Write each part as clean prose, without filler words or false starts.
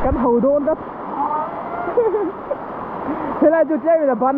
Kan ho dawn tlat. Helai chu tlem in a ban.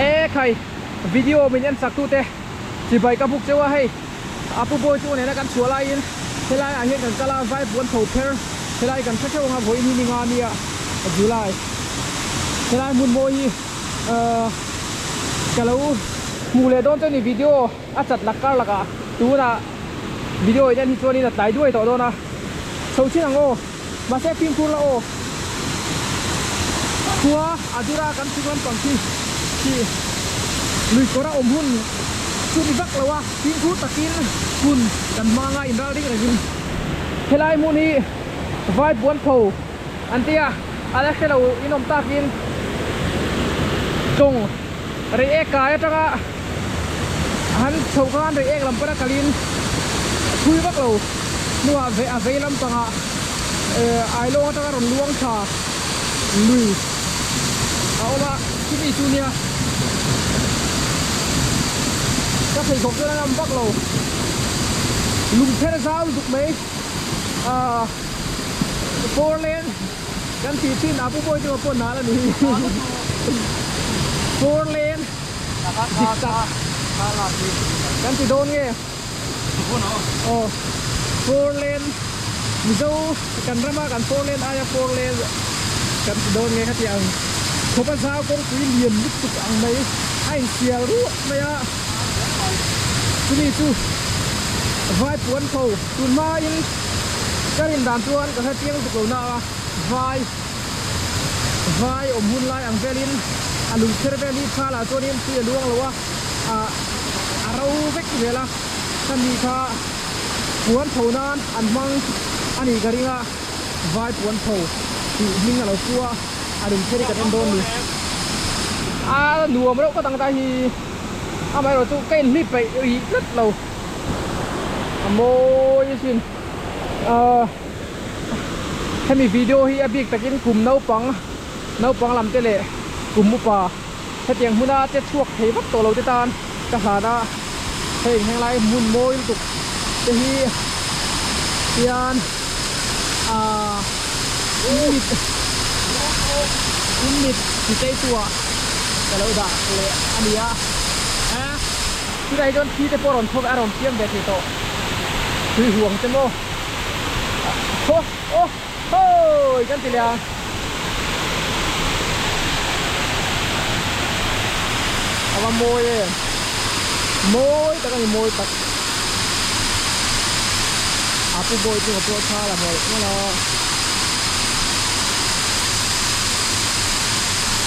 E khai video min en sak tute chibai ka buk cheu a hei a pu boy chu nena kan chhuah laiin helai ah hian kan kal a vai puan tho pher helai kan hre theuh ang a vawiin hi ni nga nia July helai hmun mawi hi ahh ka lo hmuh leh dawn chuan video a chat lak kar lakah tunah video in en hi chuanin a tlai duai tawh dawn a chho chin ang aw mahse fimkhur la aw khua a dura kan chhuk lampang khi khi lui kawr a awm hun chu ni vak lo a fimkhur takin hun kan hmang a inral ring rengin helai hmun hi vai puan pho An ti a, a la hre lo in awm takin tawng rei ek kai atanga han chho khan rei ek lam pana kalin thui vak lo hnuah ve a vei lampangah ailawng atanga rawn luang tha lui a awm a chumi chu nia ka pheikhawk chuan a ngam vak lo lungpher zau lutuk mai ahh. Four lane kan tih thin a pu bawi chu pawh nal a ni four lane dik tak kan ti dawn nge aw four lane mizo kan rama kan four lane aia four lane kan ti dawn nge khati ang khawp a zau kawngpui lian lutuk ang mai a insial ruah mai a chumi chu vai puan pho tun hmain. Ka rin dan chuan ka hre chiang tuk lo na a, vai vai awm hun lai ang velin a lung kher vel hi thal ah chuanin tui a luang lo a, ah a ro vek zel a, khami kha puan tho nan an hmang a nih ka ring a, vai puan tho tih hming a lo pu a, a lung kher hi kan en dawn ni. A nuam reuh ka dang ta hi amaherawh chu ka inhlip peih rih tlat lo. A mawi asin ahh hemi video hi a bik takin kum naupang naupang lam te leh kum upa hetiang hmuna che chhuak thei vak tawh lo te tan ka hlan a hei henglai hmun mawi lutuk te hi hian ahh in mit in mit ti chei tu ah ka lo dah leh a ni a. Chulai hi chuan thi te pawh a rawn tho ve a rawn siam ve thei tawh tui huang te maw thaw aw hawi kan ti leh a a va mawi em mawi tak a ni mawi tak a pu bawi chu ka pawh thla la mawlh mawlh a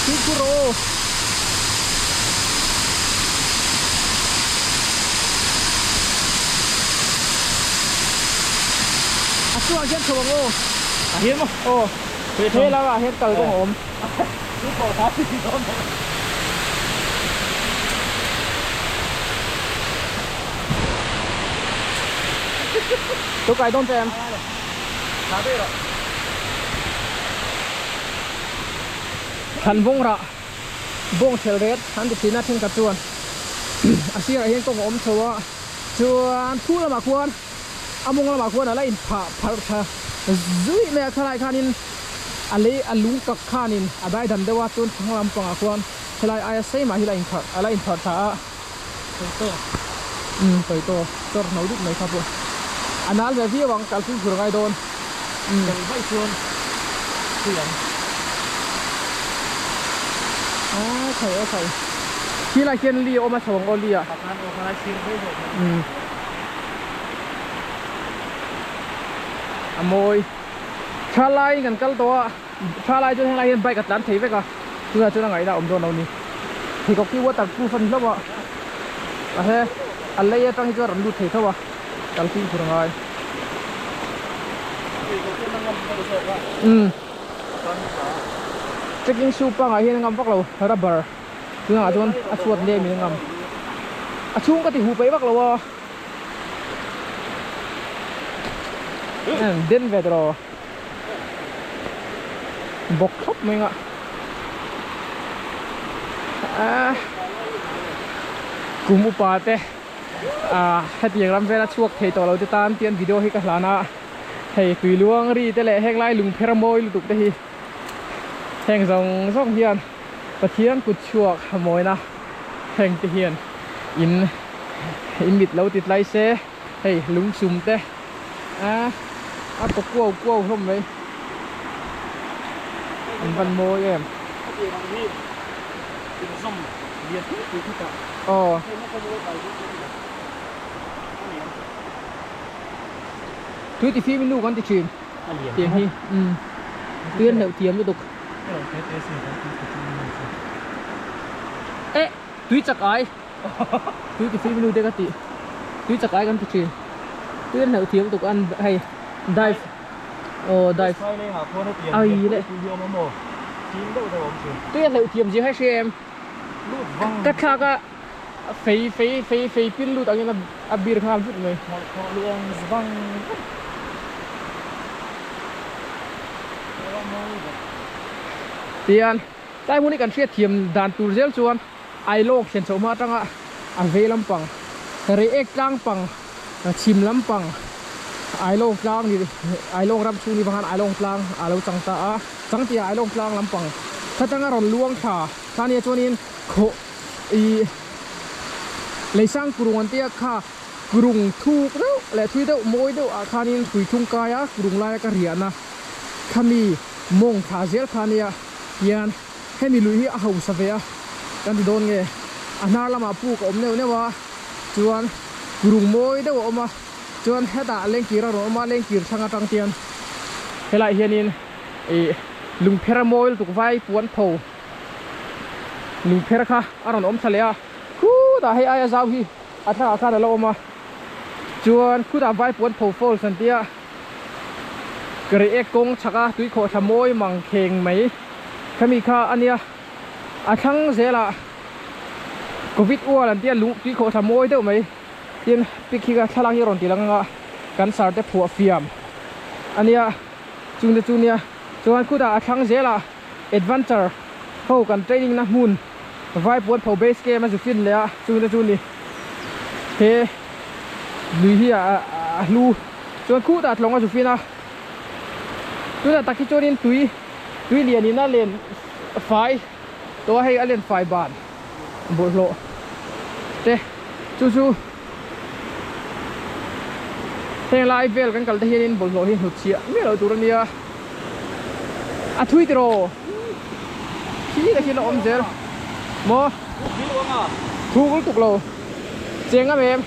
fimkhur rawh aw. A chungah khian chho ang aw. A hian maw? Aw. He lamah hian kal kawng a awm. Chu pawh kha chi chi dawn maw? Chu kai dawn che em? Tha ve rawh. Thlan vawng rah bawng thel ret an ti thin a thenkhat chuan a sirah hian kawng a awm chho a chuan thu lamah khuan a mawng lamah khuan a la in phah pharh tha zuih mai a khalai khanin a lei a lung kak khanin a dai dan deuh a chuan thlang lampangah khuan helai aia sei mah hi a la in pharh tha a umm sawi tawh chawr hno dup mai kha pawh a nal ve viau ang kal fimkhur a ngai dawn umm. Kal vaih chuan thui ang. A chho a chho khi lai khian li a awm a chho ang aw li ah. Pakhat aw khalai sir daih zawk mai. Umm a mawi tha laiin kan kal tawh a tha lai chuan helai hian bike a tlan thei vek a. Tunah chuan a ngaihna a awm dawn lo ni. Pheikhawk hi water proof a ni hlauh a, mahse a lei atang hi chuan a rawn lut thei tho a, kal fimkhur a ngai. Umm trekking shoe pangah hian a ngam vak lo rubber tunah chuan a chhuat lem in a ngam. A chhung ka ti huh peih vak lo a. Den ve tawh. Bawk thlawp mai ngah ah kum upa te ah hetiang ram vela chhuak thei tawh lo te tan tian video hi ka hlan a hei tui luang ri te leh heng lai lungpher mawi lutuk te hi heng zawng zawng hian Pathian kut chhuak mawina heng te hian in in mit lo ti tlai se hei lungsum te. A a kaw kuau kuau hlawm mai an van mawi em aw tui ti fim in nu kan ti thin tiang hi umm tui an hleuh thiam lutuk eh tui chak ai. Tui ti fim nu te ka tih tui chak ai kan ti thin tui an hlauh thiam tuk an hei dive aw dive ai le tui a hlauh thiam zia hi hria em ka thlak a fei fei fei fei pin lut angin a bir nghal vut mai. Tian tlai hmun hi kan hriat thiam dan tur zel chuan. Ailawk thlen chhoh hma atanga a vei lampang, Reiek tlang pang, chhim lampang, Ailawk tlang ni Ailawk ram chhung ni vang khan Ailawk tlang a lo chang ta a, Changtia Ailawk tlang lampang khatanga rawn luang thla kha nia chuanin khaw ih Leisang kurung an tia kha kurung thuk deuh leh thui deuh mawi deuh ah khanin hrui thung kai a kurung laia ka riahna khami mawng thla zel kha nia hian. Hemi lui hi a hausa ve a kan ti dawn nge a hnar lamah puk a awm neuh neuh a chuan rung mawi deuh a awm a chuan hetah lengkir a rawn awm a lengkir thlang atang tian helaiah hianin ih lungpher a mawi lutuk vai puan pho lungpher kha a rawn awm thla leh a khutah hei aia zau hi a thlangah khan a lo awm a chuan khutah vai puan pho falls an tia. Ka reh ek kawng chhak a tui khawh thla mawi mang kheng mai khami kha a nia a thlang zelah covid ual an tia lung tui khawh thla mawi deuh mai tin pic hi ka thlalak hi a rawn ti lang anga kan sar te phuah fiam a nia chung te chu nia chuan khutah a thlang zelah adventure ho kan training na hmun vai puan pho base camp a zu fin leh a chung te chu ni he lui hi a hlu. Chuan khutah tlawng a zu fin a, tunah tak hi chuanin tui tui lianin a len fai tawh a, hei a len fai ban bawlhhlawh te chu chu heng lai vel kan kal te hianin bawlhhlawh hi hnut chhiah miah loh tur a nia, a thui tiraw khi tak hian a awm zel maw thuk lutuk lo cheng ngam em.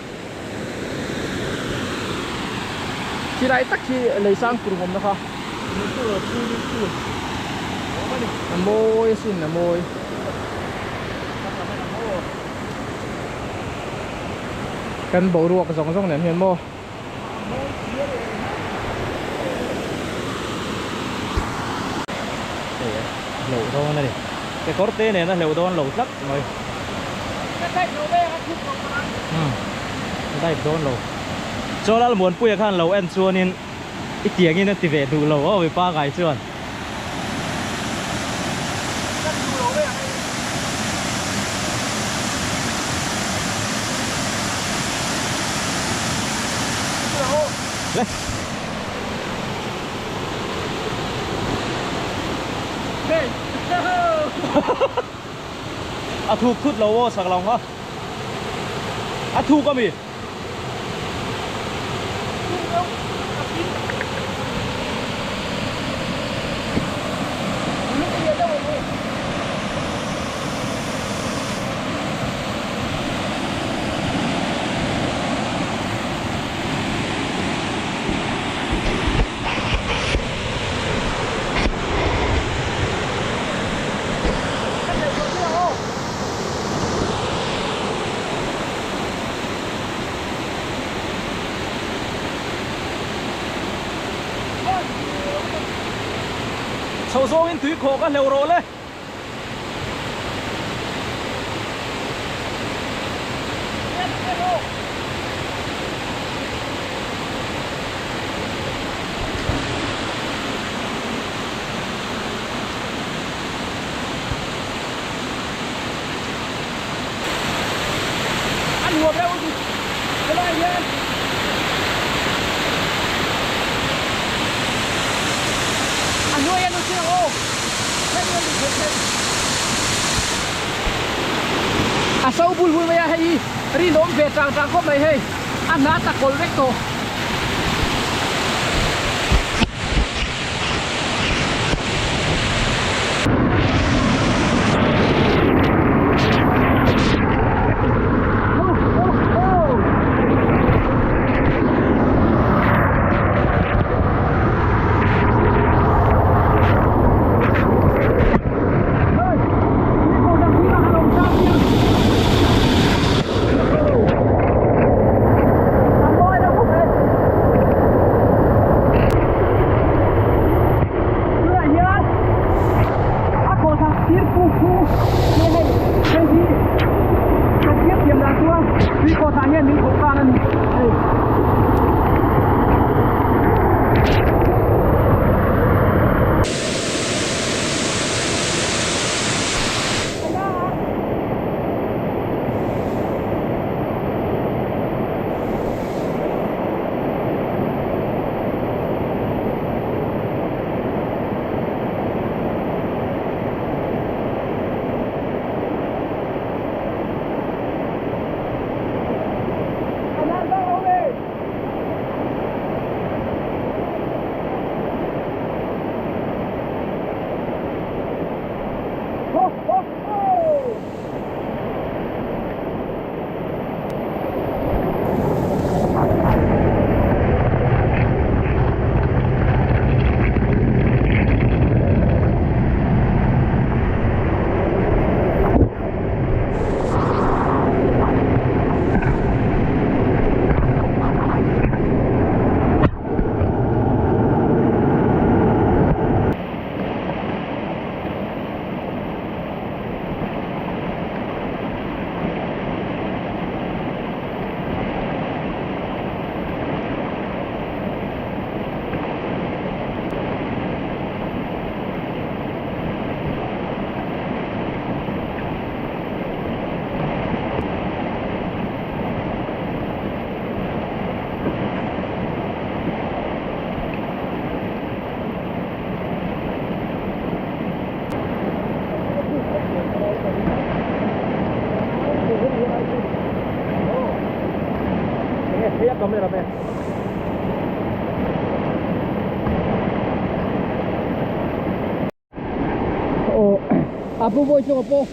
Khi lai tak khi lei sang tur awmna kha a mawi asin a mawi kan boruak zawng zawng nen hian maw Hleuh dawn a ni kekawr te nen a hleuh dawn lo tlat mai. Dive dawn lo. Chuan Lalmuanpuia khan lo en chuanin i tiangin a ti ve duh lo aw mipa ngai chuan. Le. A thuk thut lo aw sak lo nga a thuk ami Chho zawngin tui khawh ka hleuh rawh le. A nuam reuh a ni helai hian. A hnuai a nu chiang aw hei a ni theih theih. A so bul bul mai a hei hi rinawm ve chang chang khawp mai hei a hna ta kawlh vek tawh. Tunah hian a khawhthla sir puk chu nge hei hei hi ka thlir thiam dan chuan tui khawhthla hian min khawh kang a ni hei. Ho ho ho! A pu bawi chunga pawh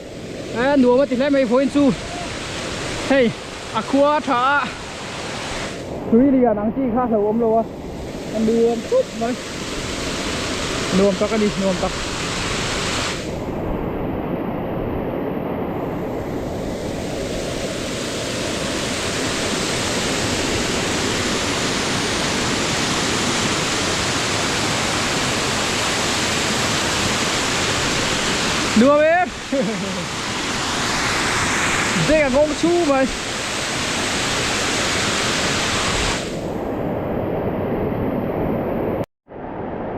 a nuam a ti hle mai vawiin chu hei a khua a tha a tui lian ang chi kha a hlauhawm lo a a nuam khawp mai nuam tak a ni nuam tak. Nuam em Deng a ngawng chu mai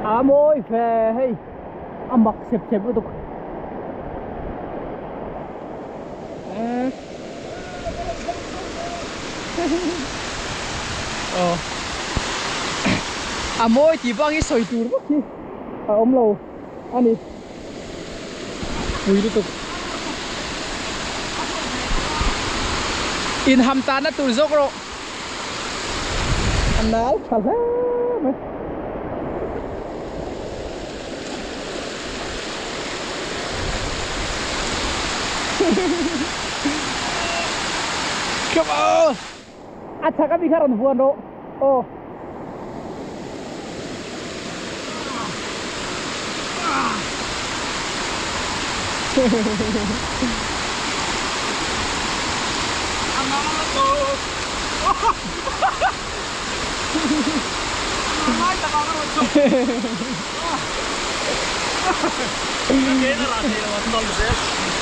A mawi ve hei a mak chep chep lutuk Aw a mawi tih bak hi sawi tur vak hi a awm lo a ni pui lutuk inham tanna tur zawk rawh. A nal tha hle mai. Come on! A chak a mi kha rawn vuan rawh. Aw.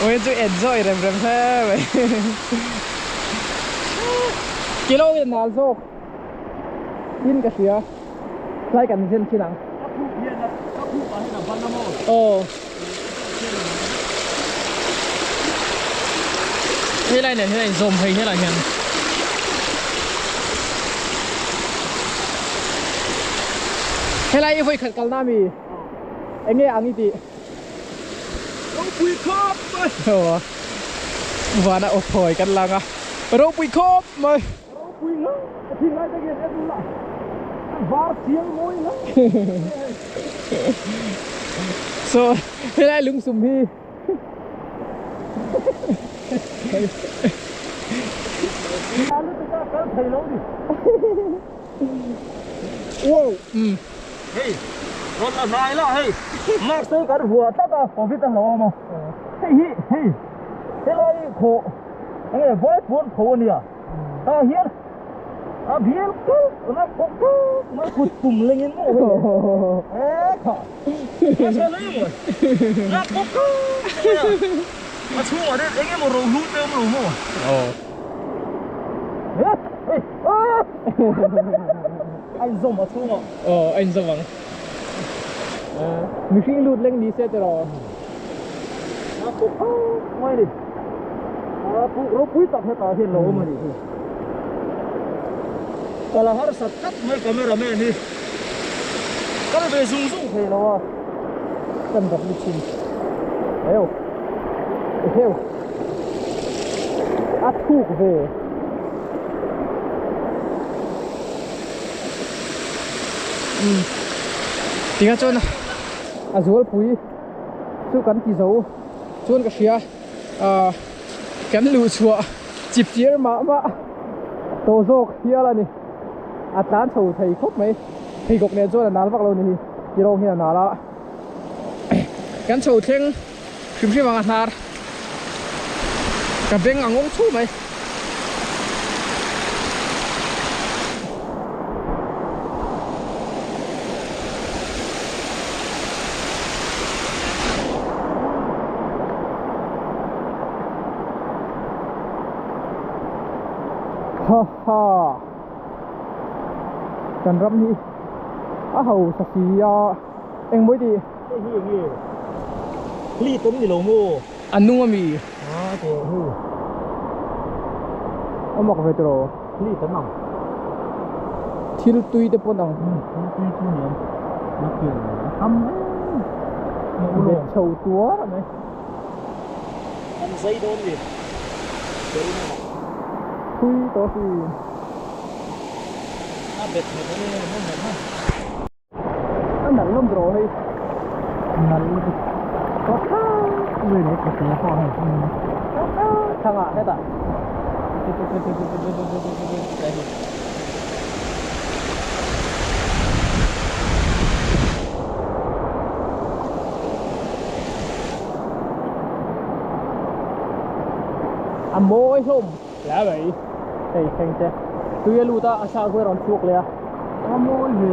Ôi chú enjoy rem rem hle mai. Kilo in nal zawk in ka hria tlai kan zen thin ang. Aw. Helai nen hian a inzawm phei helai hian. Helai i vawi khat kalna ami enge ang i tih? Ropui khawp mai. Aw vana aw thawi kan lang a ropui khawp mai. Ropui ngang a thinlai te hian en ula a var chiang mawi ngang. So helai lungsum hi Wow um. Hei rawn la hnai la hei mask te kan vuah tlat a covid a hlauhawm a hei hi hei helai khawh enge vai puan pho ania tah hian a bial kal a kawk kal a kut pum lengin maw hei e kha a tha hle maw a kawk kal a chhungah hian eng emaw rohlu te awm lo maw aw a inzawm a chhungah aw a inzawm ang mihring lut leng ni se tiraw a kawk kal mai ni a puk ropui tak hetah hian lo awm a nih hi kal a harsat tlat mai camera man hi kal ve zung zung thei lo a kan rak ni thin heu heu a thuk ve um tinga chuan a zualpui chu kan ti zo chuan ka hria ah kan luh chhuah chip chiar mah mah tawh zawk hial a ni a tlan chho thei khawp mai pheikhawk nen chuan a nal vak lo a ni hi tirawng hian a nal a kan chho thleng hrim hrim ang a hnar ka beng ang awng chhu mai. Ha ha kan ram hi a hausa si a engmaw i tih hei hi enge hli tawm ni lo maw a nung ami a teh hu a mak ve tawh hli tawm ang thil tui te pawn ang thil tui chu ni ang a pian a tam em bet chho tuar a mai an zai dawn ni thui tawh si a bet nghet a ni a nghet a a nalh lawm tawh hei nalh lutuk ui leh ka te pawh hei thangah hetah a mawi hlawm hle mai hei thleng te tui a lut a a sah chu a rawn chhuak leh a a mawi ve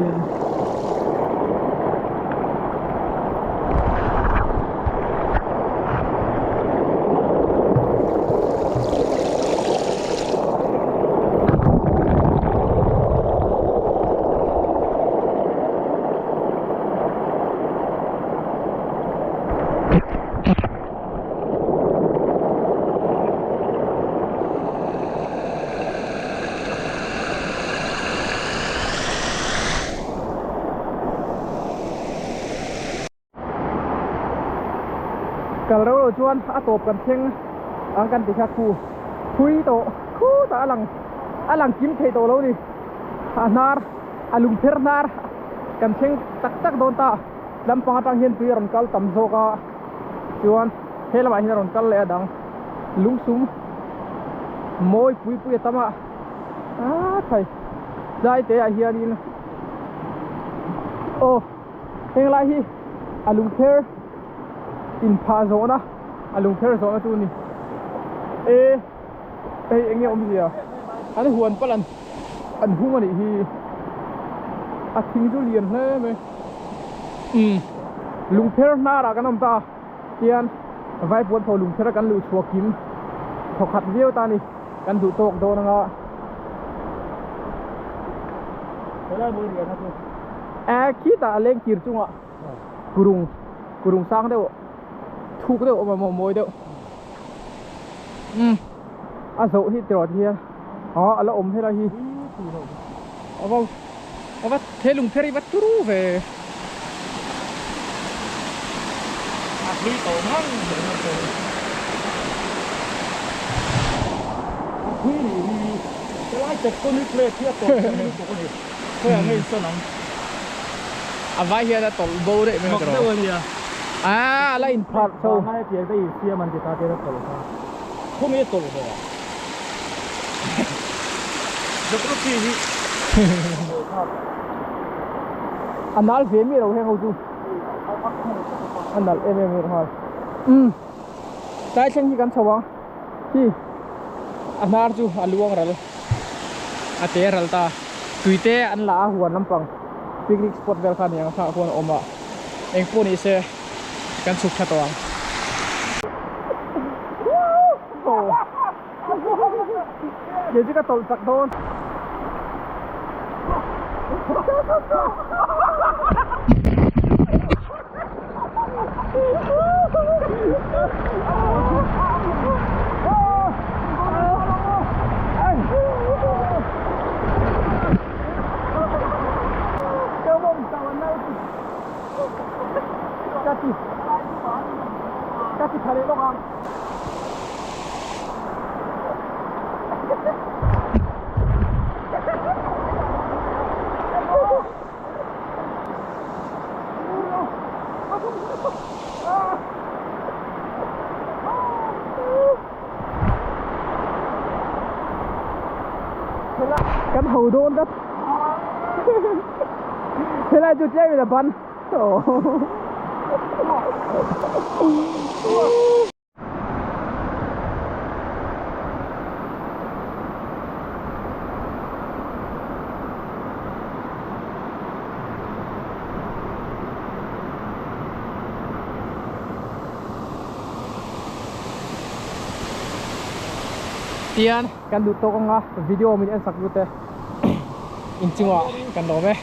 Kal reuh lo chuan a tawp kan thleng ang kan ti kha khu thui tawh khutah a lang a lang kim thei tawh lo ni a hnar a lungpher hnar kan thleng tak tak dawn ta lampang atang hian tui a rawn kal tam zawk a chuan he lamah hian a rawn kal leh a dang lungsum mawi pui pui a tam a ah thai tlai te ah hianin aw heng lai hi a lungpher inphah zawhna a lungpher zawhna chu a ni e hei eng nge awmzia an huan pal an an hung a nih hi a thing chu lian hle mai umm. Lungpher hnarah kan awm ta a tian Vaipuan pho lungpher a kan luh chhuah kim thawkhat viau ta a ni kan duh tawk dawn anga. Eh khitah a leng kir chungah kurung kurung sang deuh thuk deuh a awm a maw mawi deuh umm a zoh hi tiraw ti hian ah a la awm helai hi a va a va he lungpher hi va turu ve. A hlui tawh ngang a hlui nih hi helai tectonic plate hi a tawlh bo lutuk a ni. Khawiah nge i sawn ang? A vai hian a tawlh bo daih mai a Mak deuh a nia. Ah, a la inpharh chho. Vangai a pian daih siam an ti ta tir a tawlh kha. Khawng i a tawlh ve a. Geography hi a buai thlak. A nal ve miah lo heng ho chu. A nalh em em em nghal. Umm. Tlai thleng hi kan chho ang. Hi a hnar chu a luang ral. A te ral ta. Tui te an la a huan lampang picnic spot vel kha aniang thlangah khuan a awm a engpawh ni se kan chhuk tha tawh ang. Kei chu ka tawlh chak dawn. Kan ho dawn tlat helai chu tlem in a ban Tian kan duh tawk anga video min en sak lut e inchungah kan lawm e.